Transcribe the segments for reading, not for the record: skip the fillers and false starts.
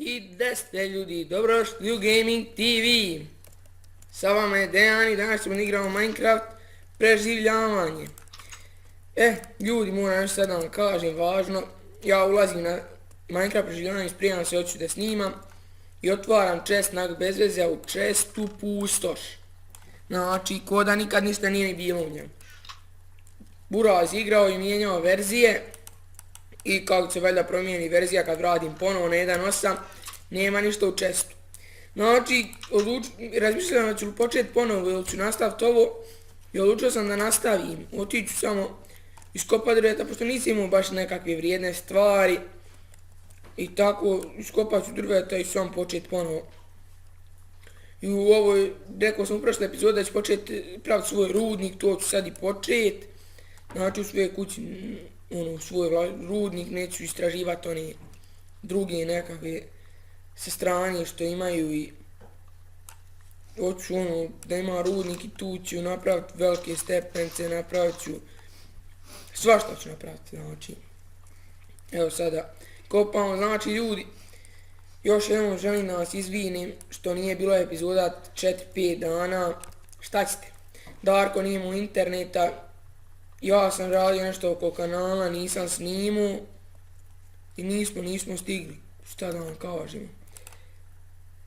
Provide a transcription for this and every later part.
I desete ljudi, dobrodošli u Gaming TV. Sa vama je Dejan i danas ćemo igramo Minecraft preživljavanje. Ljudi, moram još sad da vam kažem, važno, ja ulazim na Minecraft preživljavanje, sprijemam se, hoću da snimam i otvaram chest bez veze, a u chestu pustoš. Znači, ko da nikad ništa nije ni bilo u njemu. Buraz igrao i mijenjao verzije i kako se valjda promijeni verzija kad vratim ponovo na 1.8, nema ništa u chestu. Znači, razmišljam da ću početi ponovo ili ću nastaviti ovo i odlučio sam da nastavim. Otiću samo iskopat drveta, pošto nisam imao baš nekakve vrijedne stvari. I tako, iskopat ću drveta i sam početi ponovo. I u ovoj, rekao sam u prošle epizode da ću početi praviti svoj rudnik, to ću sad i početi. Znači u svojoj kući, svoj rudnik, neću istraživati one druge nekakve sa strane što imaju i hoću da ima rudnik i tu ću napraviti velike stepence, napravit ću svašta ću napraviti, znači. Evo sada kopamo, znači ljudi, još jednom želim da vas izvinim što nije bilo epizoda 4-5 dana, šta ćete? Darko nije imao interneta, ja sam radio nešto oko kanala, nisam snimao i nismo stigli, šta da vam kažem.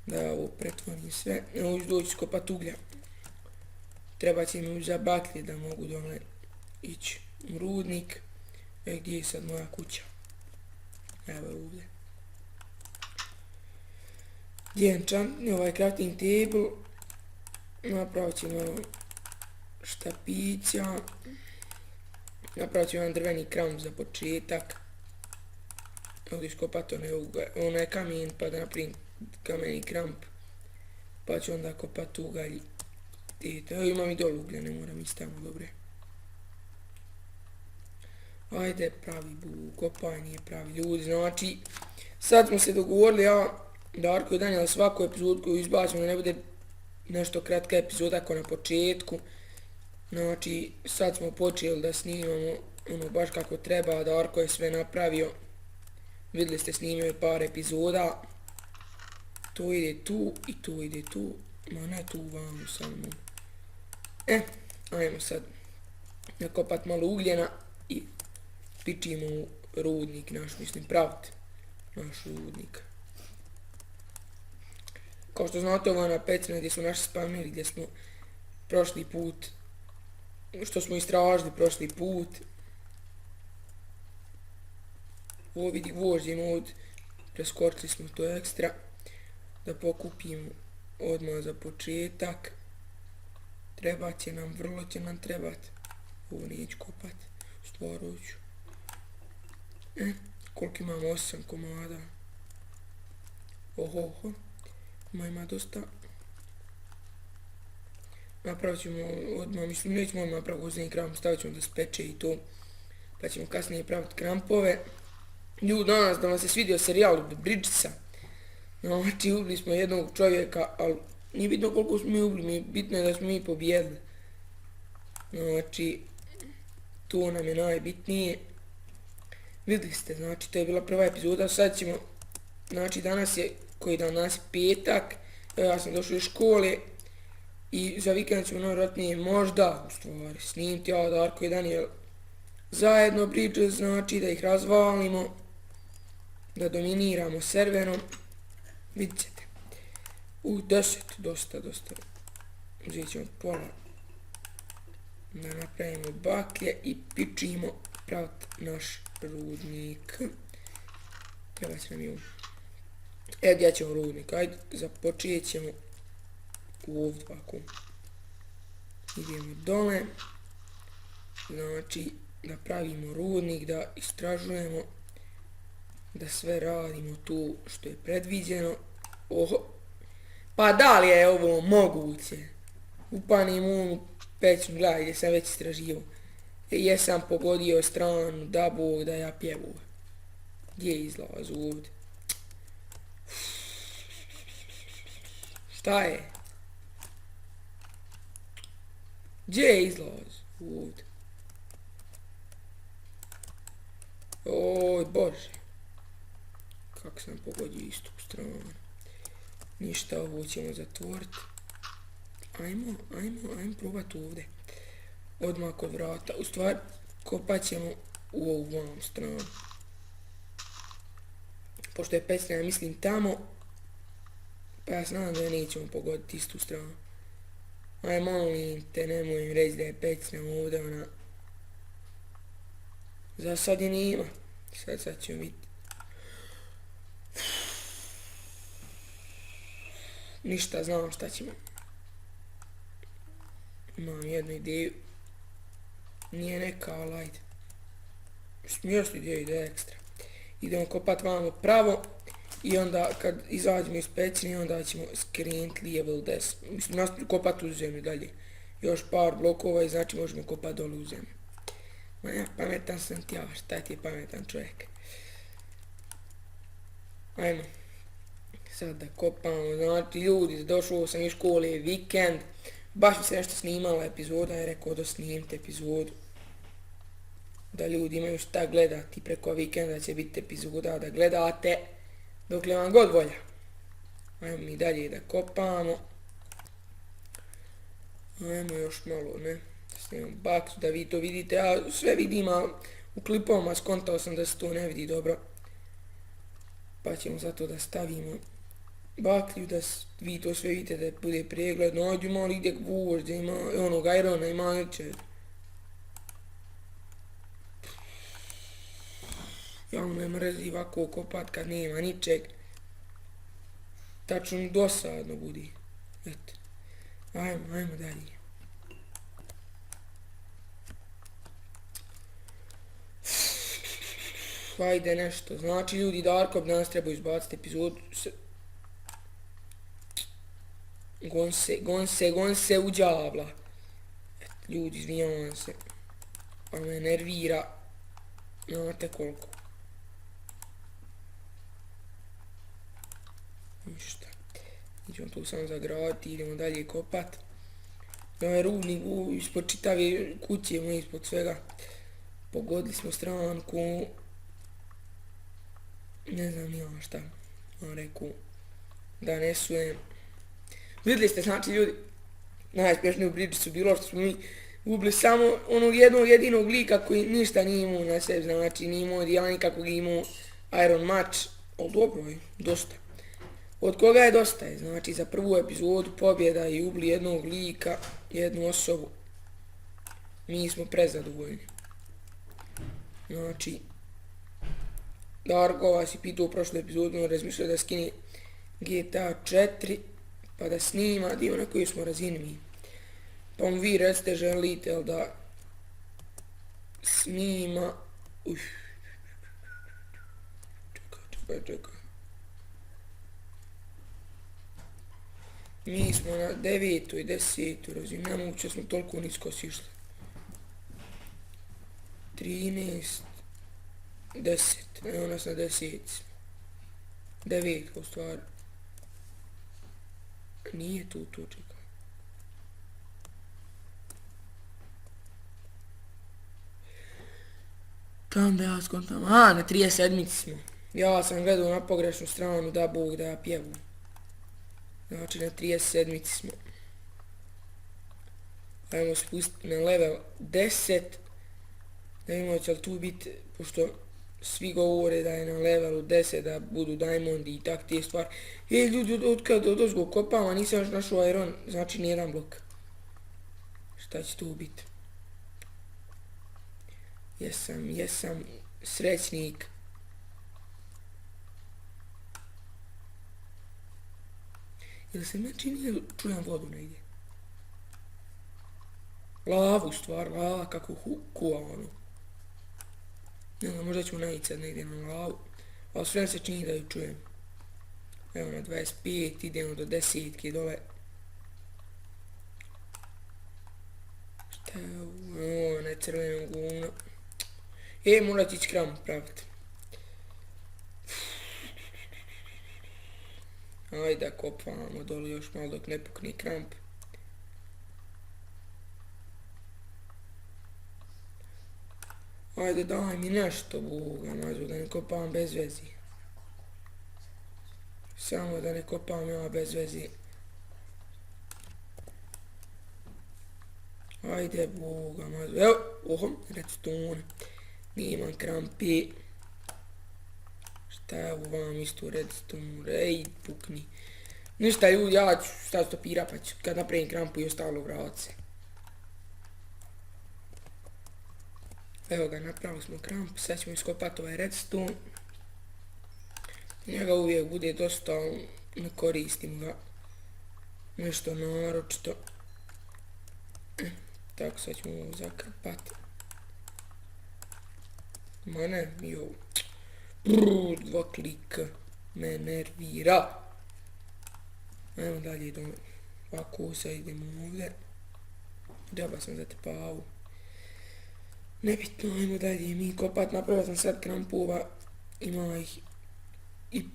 Da ovo pretvorim sve, evo ću doći skopat uglja. Treba će mi za baklje da mogu dole ići u rudnik. Gdje je sad moja kuća? Evo je uglje. Gdje je enchantni ovaj crafting table. Napravit ćemo štapića. Napravit ću jedan drveni kramp za početak. Ovdje iskopat onaj kamen pa da napravim kameni kramp. Pa ću onda kopat ugalj. Evo imam i dolu uglja, ne moram ići tamo, dobre. Ajde, pravi kopanje, pravi ljudi, znači. Sad smo se dogovorili, ja, Darko i Danijel, svaku epizodu koju izbacimo da ne bude nešto kratka epizoda ako na početku. Znači, sad smo počeli da snimamo baš kako treba, Darko je sve napravio. Vidjeli ste, snimio je par epizoda. To ide tu i to ide tu. Ma ne tu vamo samo. Ajmo sad nakopat malo ugljena i pičimo u rudnik naš, mislim praviti naš rudnik. Kao što znate, ovo je ona pecina gdje su naši spamili, gdje smo prošli put, što smo istražili prošli put. Ovo vidi gvožđe mod, preskočili smo to ekstra. Da pokupimo odmah za početak. Trebat će nam, vrlo će nam trebat. Ovo neću kopat, stvarno ću. Koliko imamo? 8 komada. Oho. Ima dosta. Napravit ćemo odmah, mislim nećemo odmah napraviti gvozdeni kramp, stavit ćemo da speče i to. Pa ćemo kasnije praviti krampove. Ljudi, danas da vam se svidio serijal Bridgesa. Znači, ubili smo jednog čovjeka, ali nije bitno koliko smo mi ubili, bitno je da smo mi pobijedili. Znači, to nam je najbitnije. Vidjeli ste, znači, to je bila prva epizoda, sad ćemo, znači, danas je, koji dan, danas je petak, ja sam došao iz škole i za vikend ćemo najvjerojatnije možda, u stvari, snimiti ja, Darko i Danijel zajedno Bridges, znači, da ih razvalimo, da dominiramo serverom. Vidjet ćete. 10, dosta. Uzet ćemo pola. Da napravimo baklje i pičimo praviti naš rudnik. Treba će nam i ovo. Gdje ćemo rudnik? Ajde, započet ćemo ovdje ovako. Idemo dole. Znači, da pravimo rudnik, da istražujemo, da sve radimo tu što je predviđeno. Oho, pa da li je ovo moguće? Upanim u pećnu, gledaj gdje sam već istraživao. Jesam pogodio stranu, da Bog da ja pjevu. Gdje je izlaz ovdje? Šta je? Gdje je izlaz ovdje? Oj Bože. Kako sam pogodio istu stranu. Ništa, ovo ćemo zatvoriti. Ajmo probat ovdje. Odmah kod vrata. U stvari, kopat ćemo u ovu vam stranu. Pošto je pecina, mislim, tamo. Pa ja znam da nećemo pogoditi istu stranu. Aj, molim te, nemoj im reći da je pecina ovdje, ona. Za sad je nima. Sad ćemo vidjeti. Ništa, znam šta ćemo. Imam jednu ideju. Nije neka, ali ajde. Još ideju ide ekstra. Idemo kopat vamo pravo. I onda kad izađemo iz pećine, onda ćemo skrenut lijevo desno. Mislim, nastaviti kopat u zemlju dalje. Još par blokova i znači možemo kopat dole u zemlju. Ma ja, pametan sam ti ja, šta ti je pametan čovjek. Ajmo. Sad da kopamo, znači ljudi, došao sam iz škole, vikend. Baš mi se nešto snimala epizoda, je rekao da snimite epizodu. Da ljudi imaju šta gledati, preko vikenda će biti epizoda da gledate. Dokle vam god volja. Ajmo mi dalje da kopamo. Ajmo još malo, ne. Da snimam baksu, da vi to vidite. Ja sve vidim, a u klipovima skontao sam da se to ne vidi dobro. Pa ćemo zato da stavimo baklju, da vi to sve vidite, da bude pregledno. Ajde malo ide gvožđa, ima onog irona, ima neće. Ja me mrzi ovako kopat kad nema ničeg. Tačno mi dosadno budi. Eto. Ajmo dalje. Ajde nešto. Znači ljudi, Darko bi danas trebao izbaciti epizodu. Gon se uđavla. Eto, ljudi, izvinjavam se. Pa me nervira. Znate koliko. Ništa. Idemo tu samo zagraditi, idemo dalje kopat. Ovaj rubnik ispod čitave kuće, ispod svega. Pogodili smo stranku. Ne znam nijela šta. On rekao da ne sujem. Vidjeli ste, znači ljudi, najuspješniji u Bridgesu bilo što smo mi ubili samo onog jednog jedinog lika koji ništa nije imao na sebi, znači nije imao dijela nikakvog imao Iron Match, ali dobro je, dosta. Od koga je dosta je, znači za prvu epizodu pobjeda i ubili jednog lika, jednu osobu. Mi smo prezadovoljni. Znači, Darko vas je pitao u prošloj epizodu, on razmišljao da skine GTA 4, pa da snima dio na koji smo razini mi. Pa mu vi recite želite da snima. Čekaj. Mi smo na 9. i 10. razini, nemoguće smo toliko nisko sišli. 13, 10, evo nas na 10. 9 u stvari. Nije tu, čekaj. Tam da ja skontam, na 37 smo. Ja sam gledao na pogrešnu stranu, da Bog da ja pjevam. Znači na 37 smo. Ajmo spustiti na level 10. Da vidimo će li tu biti, pošto svi govore da je na levelu 10 da budu diamondi i tak te stvari. Ljudi, od ozgo kopama nisam još našao iron, znači nijedan blok. Šta će tu biti? Jesam srećnik. Jel se me čini čujem vodu negdje? Lavu stvar, lava kako kuva ono. Ne znam, možda ćemo naći sad negdje na lavu, ali sve se čini da ju čujem. Evo na 25, idemo do 10 dole. Šta je ovo, ne crveno guvno. Morat ići kram praviti. Ajde da kopamo dole još malo dok ne pukne kramp. Ajde daj mi nešto, Boga mazu, da ne kopam bez vezi. Samo da ne kopam ja bez veze. Ajde, boga mazu. Evo, oho, redstone. Nemam krampe. Šta je ovo vam isto redstone? Ej, pukni. Ništa ljudi, ja ću staviti stopira pa ću kad napravim krampu i ostalo vratit se. Evo ga, napravili smo krampu, sad ćemo iskopati ovaj redstone. Njega uvijek bude dosta, ne koristim ga nešto naročito. Tako, sad ćemo ovo zakrpati. Ma ne, jo. Dva klika. Me nervira. Ajmo dalje, idemo. Ovako sad idemo ovdje. Džaba sam zatrpao. Nebitno, ajmo dalje mi kopat. Napravio sam sad krampova. Ima ih i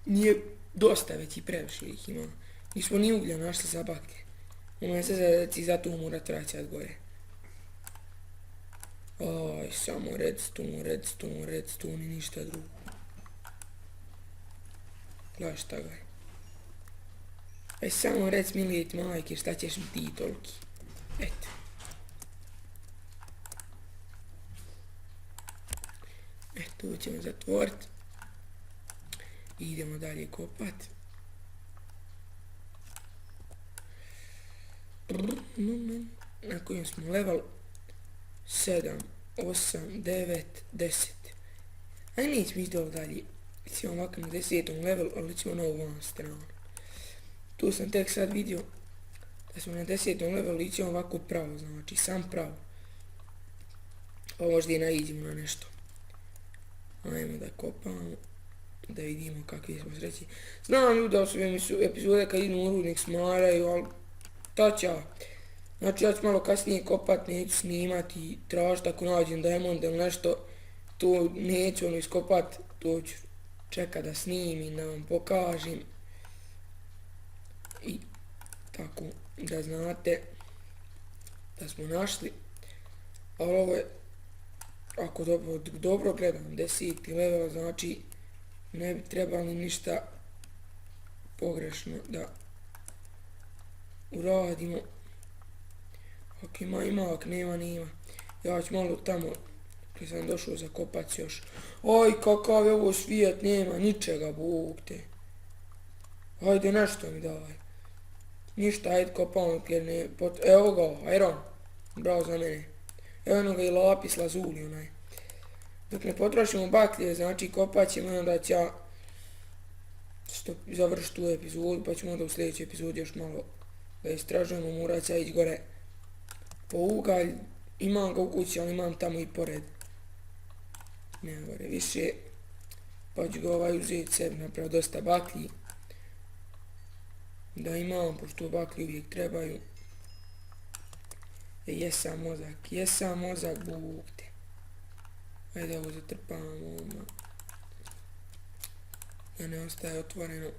nije dosta, već i previše ih ima. Nismo ni uglja našli za baklje. Ima se zato morat vraćat gore. Aj, samo redstone i ništa drugo. Gledaj šta ga je. Aj, samo rec milijet majke, šta ćeš mi ti toliki. Eto. Eto, ovo ćemo zatvorit. I idemo dalje kopat. Na kojem smo level 7, 8, 9, 10. Aj nećemo ići dole dalje. Ćemo ovako na 10. levelu, ali ćemo na ovu stranu. Tu sam tek sad vidio da smo na 10. levelu i ćemo ovako pravo, znači sam pravo. Ovo možda i naiđemo na nešto. Ajmo da kopamo, da vidimo kakvi smo sreći. Znam ljudi da su epizode kad idu u rudnik smaraju, ali tača. Znači ja ću malo kasnije kopat, neću snimati, tražiti ako nađem diamond ili nešto, to neću ono iskopat, to ću čekat da snimim, da vam pokažem. I tako da znate da smo našli. Ali ovo je, ako dobro gledam, 10. level, znači ne bi trebalo ništa pogrešno da uradimo. Ako ima, ako nema. Ja ću malo tamo, kad sam došao za kopac još. Aj, kakav je ovo svijet, nema ničega, Bog te. Ajde, nešto mi daj. Ništa, ajde kopamo, jer ne... Evo ga, iron. Bravo za mene. Evo ga i lapis lazuli, onaj. Dok ne potrošimo baklje, znači kopat ćemo, onda ću ja završiti tu epizodu, pa ćemo onda u sljedećoj epizodi još malo da istražujemo, morat ću ići gore po ugalj. Imam ga u kući, ali imam tamo i pored. Nema gore više. Pa ću ga uzeti sebi, napravo dosta baklji. Da imam, pošto baklji uvijek trebaju. Jesam mozak, Bog te. Ajde ovo zatrpamo odmah. Da ne ostaje otvoreno.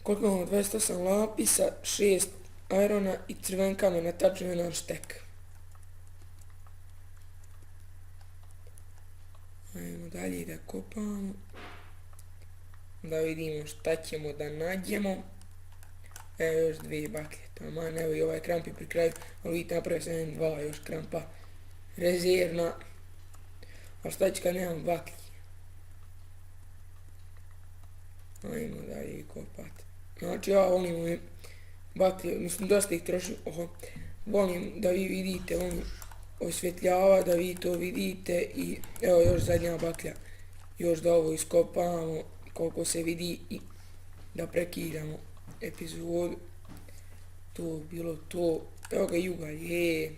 Koliko imamo? 28 lapisa, 6 irona i crven kamen, na tačno jedan štek. Ajmo dalje da kopamo. Da vidimo šta ćemo da nađemo. Evo još 2 baklje. Taman, evo i ovaj kramp je pri kraju. Ali vidite, napravio sam 2 još krampa. Rezervna. A šta će kad nemam baklji? Ajmo dalje kopat. Znači ja volim baklje, mislim dosta ih trošim. Volim da vi vidite, volim osvjetljava, da vi to vidite. I evo još zadnja baklja. Još da ovo iskopamo koliko se vidi i da prekidamo epizodu. To bilo to. Evo ga Jugalj,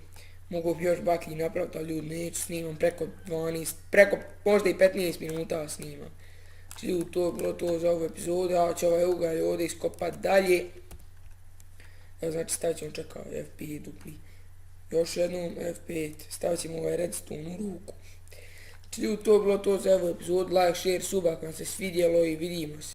mogu bi još baklji napraviti, ali ljudi neću, snimam preko 12, preko možda i 15 minuta snimam. Znači ljudi, to je bilo to za ovu epizodu, ja ću ovaj ugalj ovdje iskopat dalje. Evo znači stavit ćemo, čekao, F5 dupli. Još jednom F5, stavit ćemo ovaj redstone u ruku. Znači ljudi, to je bilo to za ovu epizodu, like, share, sub ako vam se svidjelo i vidimo se.